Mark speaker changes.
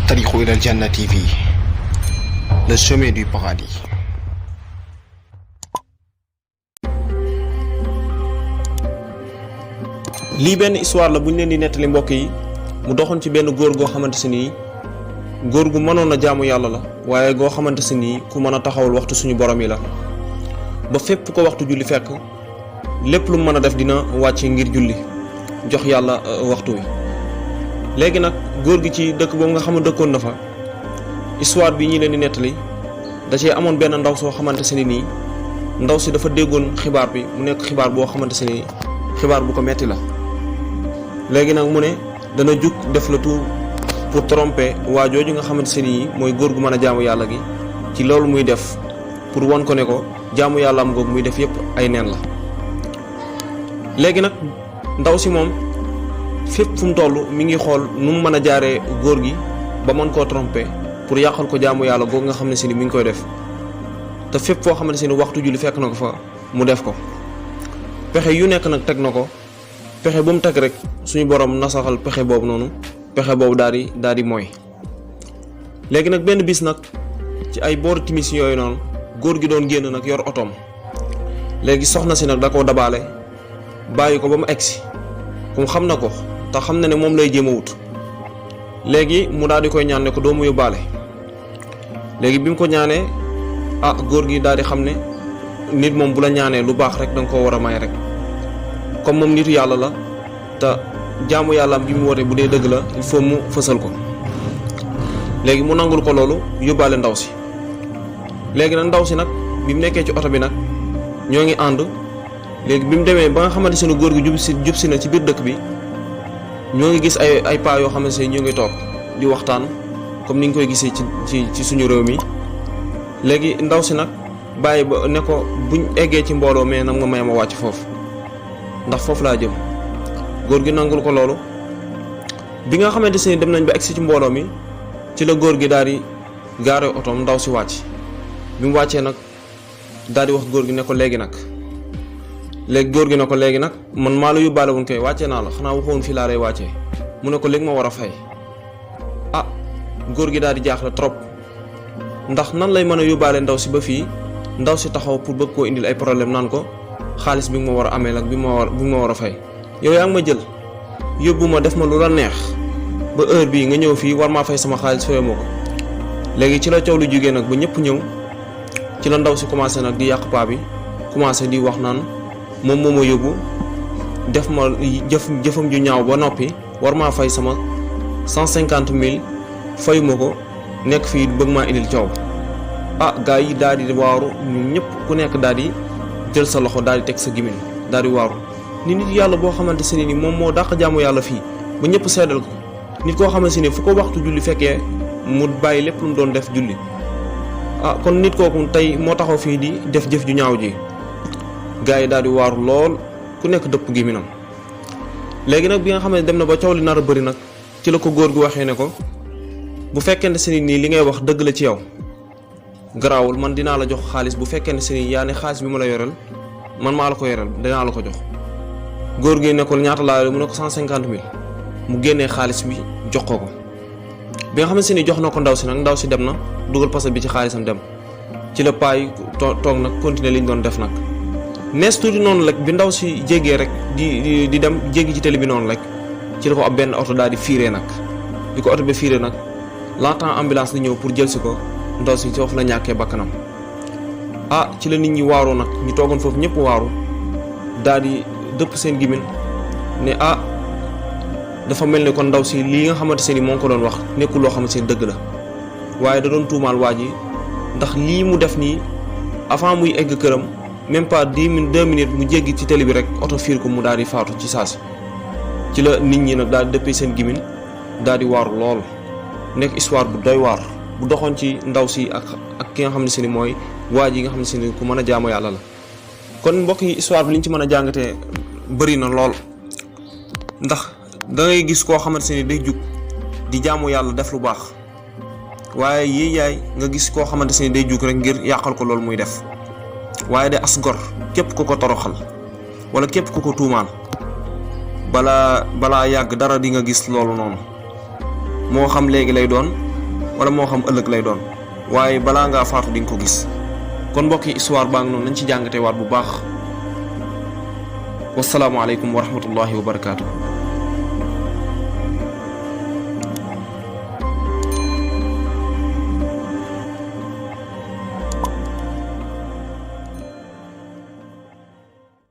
Speaker 1: الطريق إلى الجنة TV, le chemin du paradis.
Speaker 2: lii benn histoire la bu ñu leen di nettali mbokk yi mu doxoon ci benn góor goo xamante si nii góor gu mënoon a jaamu yàlla la waaye goo xamante si nii ku mën a taxawal waxtu suñu borom yi la ba fépp ko waxtu julli fekk lépp lu mën a def dina wàcc ngir julli jox yàlla waxtu wi. léegi nag góor gi ci dëkk boobu nga xam ne dëkkoon na fa histoire bi ñi leen di nettali da cee amoon benn ndaw soo xamante si nii ndaw si dafa déggoon xibaar bi mu nekk xibaar boo xamante si nii xibaar bu ko metti la. léegi nag mu ne dana jug def la tout pour tromper waa jooju nga xamante se nii mooy góor gu mën a jaamu yàlla gi ci loolu muy def pour wan ko ne ko jaamu yàlla am googu muy def yépp ay neen la. léegi nag ndaw si moom fépp fu mu toll mi ngi xool nu mu mën a jaaree góor gi ba mën koo tromper pour yàqal ko jaamu yàlla googu nga xam ne si ni mi ngi koy def te fépp foo xamante se ni waxtu julli fekk na ko fa mu def ko. pexe yu nekk nag teg na ko pexe bu mu teg rek suñu borom nasaxal pexe boobu noonu pexe boobu daal di mooy. léegi nag benn bis nag ci ay boori timis yooyu noonu góor gi doon génn nag yor otoom léegi soxna si nag da koo dabaale bàyyi ko ba mu egsi comme xam na ko te xam na ne moom lay jéem a wut. léegi mu daal di koy ñaan ne ko doo mu yóbbaale. léegi bi mu ko ñaanee góor gi daal di xam ne nit moom bu la ñaanee lu baax rek da nga koo war a may rek comme moom nitu yàlla la te jaamu yàlla bi mu woote bu dee dëgg la il faut mu fësal ko. léegi mu nangul ko loolu yóbbaale ndaw si. léegi nag ndaw si nag bi mu nekkee ci oto bi nag ñoo ngi ànd. léegi bi mu demee ba nga xamante ne góor gi jub si na ci biir dëkk bi ñoo ngi gis ay paa yoo xamante ne ñu ngi toog di waxtaan comme ni nga koy gisee ci suñu réew mi. léegi ndaw si nag bàyyi ba ne ko buñ eggee ci mbooloo mais nam nga may ma wàcc foofu ndax foofu laa jëm. góor gi nangul ko loolu bi nga xamante ne dem nañ ba egsi ci mbooloo mi ci la góor gi daal di gaare otoom ndaw si wàcc. bi mu wàccee nag daal di wax góor gi ne ko léegi nag man maa la yóbbaale woon koy wàccee naa la xanaa waxoon fii laa lay wàccee mu ne ko léegi ma war a fay. góor gi daal di jaaxle trop ndax nan lay mën a yóbbaale ndaw si ba fii ndaw si taxaw pour bëgg koo indil ay problème naan ko xaalis bi nga ma war a amee nag bi ma war a fay. yow yaa ngi ma jël yóbbu ma def ma lu la neex ba heure bii nga ñëw fii war maa fay sama xaalis fayoo ma ko. léegi ci la coow lu jugee nag ba ñëpp ñëw ci la ndaw si commencé nag di yàq paa bi commencé di wax naan moom moo ma yóbbu def ma jëfam ju ñaaw ba noppi war maa fay sama 150 000 fayu ma ko nekk fii bëgg maa indil coow. gars yi daal di waaru ñun ñëpp ku nekk daal di jël sa loxo daal di teg sa gémmiñ daal di waaru. nit yàlla boo xamante se ni moom moo dàq jaamu yàlla fii ba ñëpp seddal ko nit koo xamante ne fu ko waxtu julli fekkee mu bàyyi lépp lu mu doon def julli. kon nit kooku tey moo taxaw fii di def jëf ju ñaaw ji. gars yi daal di waaru lool ku nekk dëpp gémminam. léegi nag bi nga xam ne dem na ba coow li nar a bëri nag ci la ko góor gu waxee ne ko bu fekkente se nii li ngay wax dëgg la ci yow garaawul man dinaa la jox xaalis bu fekkente se ni yaa ne xaalis bi ma la yoreel man maa la ko yoreel dinaa la ko jox. góor gi ne ko ñaata laa mu ne ko 150 000 mu génnee xaalis bi jox ko. bi nga xamante ni jox na ko ndaw si nag ndaw si dem na dugal pasa bi ci xaalisam dem ci la paay toog nag continuer li ñu doon def nag. nees tuuti noonu rek bi ndaw si jéggee rek di dem jéggi ci télé bi noonu rek ci la ko ab benn oto daal di fiiree nag di ko oto bi fiiree nag longtemps ambulance di ñëw pour jël si ko ndaw si foofu la ñàkkee bakkanam. ci la nit ñi waaru nag ñu toogoon foofu ñëpp waaru daal di dëpp seen gimin ne dafa mel ni kon ndaw si lii nga xamante ni moo ngi ko doon wax nekkul loo xamante ni dëgg la waaye da doon tuumaal waa ji ndax lii mu def nii avant muy egg këram même pas 2 minutes mu jéggi ci télé bi rek oto fiir ko mu daal di faatu ci saasi. ci la nit ñi nag daal di dëppee seen gimin daal di waaru lool nekk histoire bu doy waar bu doxoon ci ndaw si ak ki nga xam ne si ni mooy waa ji nga xam ne si ni ku mën a jaamu yàlla la. kon mbokk yi histoire bi li ñu ci mën a jàngatee bëri na lool ndax da ngay gis koo xamante ni day jug di jaamu yàlla def lu baax waaye yaay nga gis koo xamante ni day jug rek ngir yàqal ko loolu muy def. waaye de as gor képp ku ko toroxal wala képp ku ko tuumaal balaa yàgg dara di nga gis loolu noonu moo xam léegi lay doon wala moo xam ëllëg lay doon waaye balaa ngaa faatu di nga ko gis. kon mbokk yi histoire baa ngi noonu nañ ci jàngate waat bu baax. wasalaamualeykum wa rahmatullahi wa barakaatu.